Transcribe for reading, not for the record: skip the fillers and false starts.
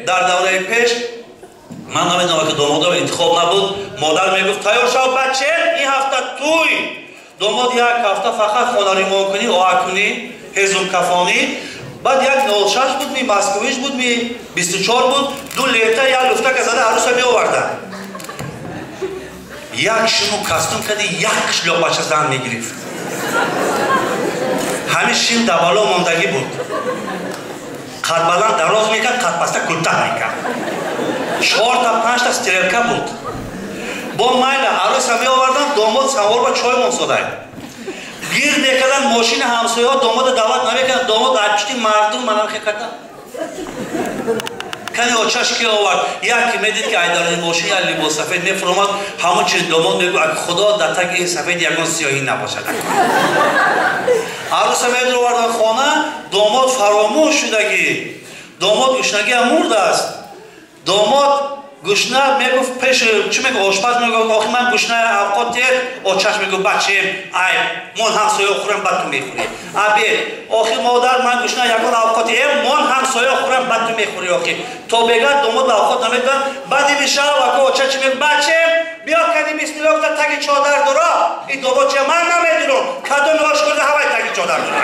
Дар давраи пеш ман намедонам, ки домодро интихоб набуд. Модар мегуфт: «Тайёр шав, баче, ин ҳафта туй». Домод як ҳафта фақат хона ремонт кунӣ, оҳаккунӣ, ҳезумкафонӣ. Баъд як 06 буд ми, Москвич буд ми, 24 буд, ду лета як луфтака зада арӯса меоварданд. Як шиму костюм кади, як қишлоқ бача зан мегирифт. Ҳамин шим дабало мондагӣ буд. Қадбаланд дароз мекард, қадпаста кӯтаҳ мекард. Чорта, панҷта стрелка буд. Бо майла арӯса меовардам, домод самовар ба чой монсодай. Гир мекардан мошини ҳамсояҳо, домода даъват намекардан. Домод аз пишти мардум манам хекарда: «Кани, очаш ки овард?» Яке медид, ки айдарони мошин як либос сафед мефуромад. Ҳамон чиз домод мегӯ: «Ак Худо, дар таги ин сафед ягон сиёҳӣ набошад». Арӯса медуровардан хона, домод фаромӯш шудагӣ. Домод гушнагиам мурдааст. Домод гушна мегуфт, пеш чӣ мегӯ, ошпаз мегӯ: «Охи, ман гушна, авқот тер». Очаш мегӯ: «Бачем, айб, мон ҳамсоя хӯрам, баъд ту мехӯрӣ». Абед, охи, модар, ман гушна, ягон авқоти э, мон ҳамсоя хӯрам, баъд ту мехӯрӣ. Охи, то бегар домод ба авқот намедонад. Баъди мешав ака, оча чӣ мегӯ: «Бачем, биё, кади бисмилло гуфта, таги чодар дуро». И домод чи: «Ман намедонам кадоми ош хӯрда, ҳавай таги чодар дура».